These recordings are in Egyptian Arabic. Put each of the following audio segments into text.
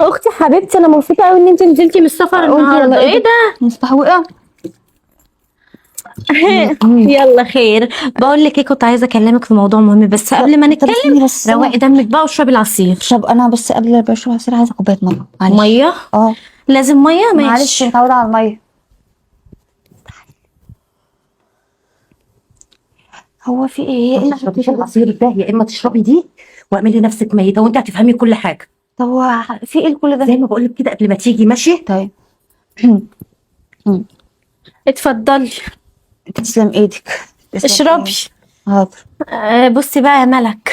اختي حبيبتي، انا مبسوطة قوي ان انت نزلتي من السفر النهارده. ايه ده؟ مستحوقه. يلا خير. بقول لك ايه، كنت عايزه اكلمك في موضوع مهم، بس قبل ما طب نتكلم استني بس. روقي دمك بقى واشربي العصير. طب انا بس قبل ما اشرب عصير عايزه كوباية مية، معلش. مية؟ اه لازم مية؟ ماشي. معلش، متعوده على المية. هو في ايه؟ ايه اللي تشربيش العصير ده، يا اما تشربي دي واعملي نفسك ميته وانت هتفهمي كل حاجة. طب هو في ايه كل ده؟ زي ما بقول لك كده قبل ما تيجي، ماشي؟ طيب. اتفضلي. تسلم ايدك. تسلم اشربي. إيدك. حاضر. بصي بقى يا ملك،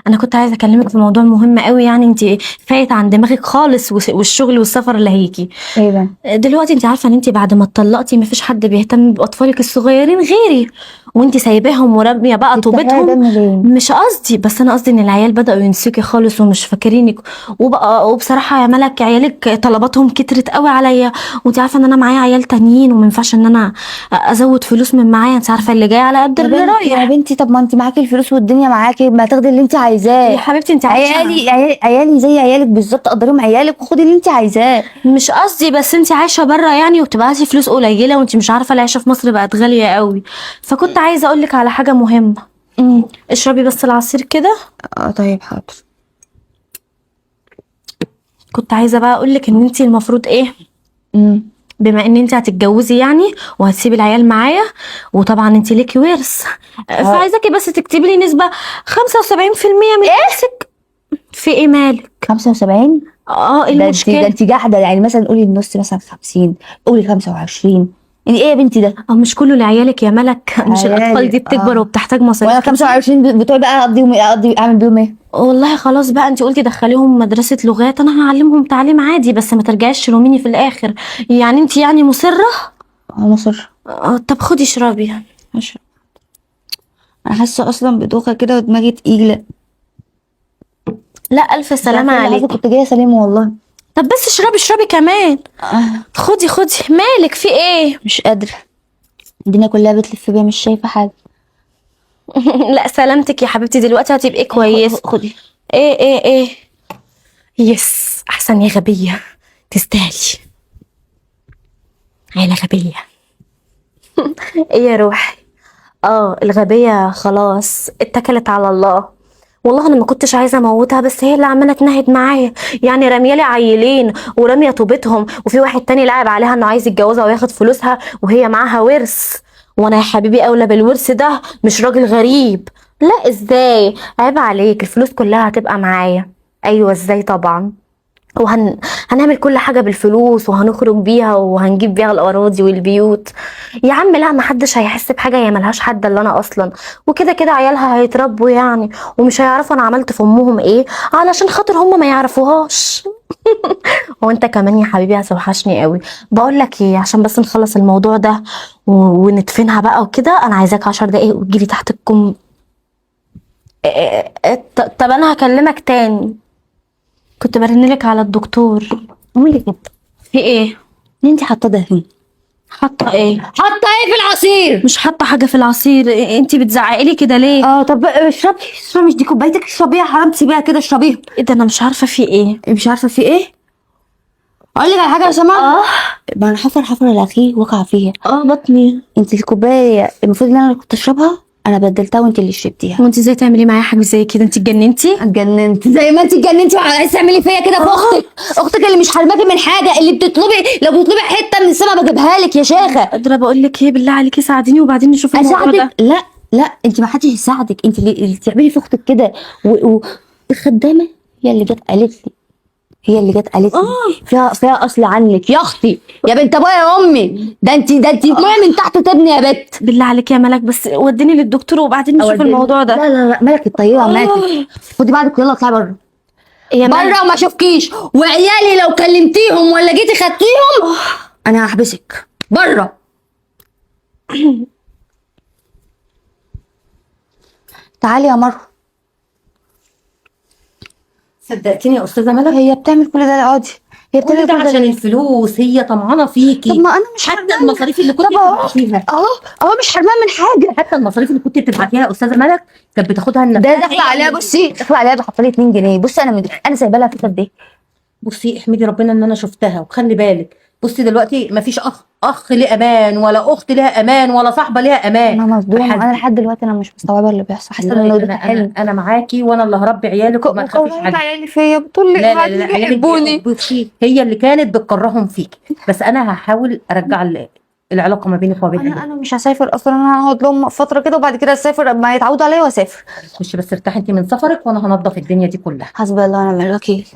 انا كنت عايزه اكلمك في موضوع مهم قوي، يعني انت فايت عن دماغك خالص، والشغل والسفر اللي هيجي. ايه ده؟ دلوقتي انت عارفه ان انت بعد ما اتطلقتي مفيش حد بيهتم باطفالك الصغيرين غيري، وانت سايباهم وراميه بقى بتحرقي طوبتهم. دم ليه؟ مش قصدي، بس انا قصدي ان العيال بدأوا ينسوكي خالص ومش فاكرينك، وبقى وبصراحة يا ملك عيالك طلباتهم كترت قوي عليا، وانت عارفه ان انا معايا عيال تانيين وما ينفعش ان انا ازود فلوس من معايا، انت عارفه اللي جاي على قد يا اللي بنتي يا رايح. بنتي، طب ما انت معاكي الفلوس والدنيا معاكي، ما تاخدي اللي انت عايزاه. يا حبيبتي انت عايشه. عيالي عيالي زي عيالك بالظبط، قدريهم عيالك وخدي اللي انت عايزاه. مش قصدي، بس انت عايشه بره يعني وبتبعتي فلوس قليله، وانت مش عارفه العيشة في مصر بقت غالية قوي، فكنت عايزه اقولك على حاجة مهمة. اشربي بس العصير كده. اه طيب حاضر. كنت عايزه بقى اقولك ان انت المفروض ايه، بما ان انت هتتجوزي يعني وهتسيبي العيال معايا، وطبعا انت ليكي ورث، فعايزاكي بس تكتبي لي نسبه 75% من ورثك. في ايه مالك؟ 75؟ اه ايه ده انت ده المشكلة؟ انت جحده، يعني مثلا قولي النص، مثلا 50، قولي 25، يعني ايه يا بنتي ده؟ اه مش كله لعيالك يا ملك، مش الاطفال عيالي، دي بتكبر اه. وبتحتاج مصاريف وانا كتير. 25 بتوعي بقى اقضيهم ايه؟ اقضي اعمل بيهم ايه؟ والله خلاص بقى، انت قلتي دخليهم مدرسة لغات، انا هعلمهم تعليم عادي، بس ما ترجعيش تلوميني في الاخر، يعني انت يعني مصرة؟ اه مصر. طب خدي اشربي. اشرب. انا حاسه اصلا بدوخه كده ودماغي تقيلة. لا الف سلامة عليك. كنت جاية سليمة والله. طب بس اشربي اشربي كمان. خدي خدي. مالك في ايه؟ مش قادرة، الدنيا كلها بتلف بيا، مش شايفه حاجة. لا سلامتك يا حبيبتي، دلوقتي هتبقي كويسة. خدي. ايه ايه ايه؟ يس احسن يا غبية، تستاهلي عيلة غبية. ايه يا روحي؟ الغبية خلاص اتكلت على الله. والله انا ما كنتش عايزه اموتها، بس هي اللي عماله تنهد معايا، يعني راميه لي عيلين وراميه طوبتهم، وفي واحد تاني لعب عليها انه عايز يتجوزها وياخد فلوسها، وهي معاها ورث، وانا يا حبيبي اولى بالورث ده، مش راجل غريب. لا ازاي؟ عيب عليك، الفلوس كلها هتبقى معايا. ايوه ازاي؟ طبعا هنعمل كل حاجة بالفلوس، وهنخرج بيها وهنجيب بيها الأراضي والبيوت. يا عم لا، محدش هيحس بحاجة، هي ملهاش حد إلا أنا أصلا، وكده كده عيالها هيتربوا يعني، ومش هيعرفوا أنا عملت في أمهم إيه، علشان خاطر هم ما يعرفوهاش. وانت كمان يا حبيبي هتوحشني قوي. بقول لك ايه، عشان بس نخلص الموضوع ده وندفنها بقى وكده، انا عايزاك 10 دقايق وتجيلي تحت الكم. طب انا هكلمك تاني، كنت برنلك على الدكتور. اعملي كده. في ايه؟ اللي انت حاطاه ده فين؟ حاطه ايه؟ حاطه ايه في العصير؟ مش حاطه حاجة في العصير. انتي بتزعقي لي كده ليه؟ اه طب اشربي اشربي، مش دي كوبايتك، اشربيها، حرام تسيبيها كده، اشربيها. ايه ده؟ انا مش عارفه في ايه. مش عارفه في ايه؟ اقول لك على حاجة يا سما. ما انا حفر حفر الاخير وقع فيها. بطني. انت الكوباية المفروض ان انا اللي كنت اشربها، انا بدلتها وانت اللي شربتيها. وانت ازاي تعملي معايا حاجة زي كده؟ انت اتجننتي؟ اتجننت زي ما انت اتجننتي وعايزه تعملي فيا كده في اختك، اختك اللي مش حرماكي من حاجة، اللي بتطلبي لو بتطلبي حتة من السما بجيبها لك يا شيخه. قادرة بقول لك ايه، بالله عليكي ساعديني وبعدين نشوف الموضوع ده. اساعدك؟ لا لا، انت ما حدش يساعدك، انت اللي تعملي في اختك كده. الخدامة هي اللي جت قالت لي، هي اللي جت قالت لي فيها اصل عنك يا اختي، يا بنت ابويا يا امي، ده انت ده انت طلعي من تحت تبني يا بت. بالله عليك يا ملك، بس وديني للدكتور وبعدين نشوف الموضوع ده. لا لا لا، ملك الطيبة ماتت. خدي بعضك ويلا اطلعي بره. يا ملك بره وما اشوفكيش، وعيالي لو كلمتيهم ولا جيتي خدتيهم انا هحبسك بره. تعالي يا مروه. صدقتيني يا استاذه ملك؟ هي بتعمل كل ده العادي، هي كل بتعمل ده كل ده عشان ليه؟ الفلوس، هي طمعانه فيكي. طب ما انا مش حتى المصاريف اللي كنت طب اهو بتبعتيها، اهو اهو مش حرمان من حاجة. حتى المصاريف اللي كنت بتبعتيها يا استاذه ملك كانت بتاخدها لنفسها. ده داخله عليها، بصي داخله عليها بحط لي 2 جنيه. بصي انا انا سايبه لها فلوس قد ايه؟ بصي احمدي ربنا ان انا شفتها، وخلي بالك بصي دلوقتي مفيش اخ ليه امان، ولا اخت ليها امان، ولا صاحبه ليها امان. انا مصدومة، فحد- انا لحد دلوقتي انا مش مستوعبة اللي بيحصل، حاسه والله ان ده انا حلم. انا معاكي، وانا اللي هربي عيالك وما تخافيش وكرهت عليهم. عيالي فيا، بتقول لي لا لا لا، عيالك بيحبوني. بيحبوكي، هي اللي كانت بتكرههم فيكي، بس انا هحاول ارجع العلاقة ما بينك وما بين انا عيالك. انا مش هسافر اصلا، انا هقعد لهم فترة كده وبعد كده اسافر اما يتعودوا عليا واسافر. خشي بس ارتاحي انت من سفرك، وانا هنضف الدنيا دي كلها. حسبي الله ونعم الوكيل.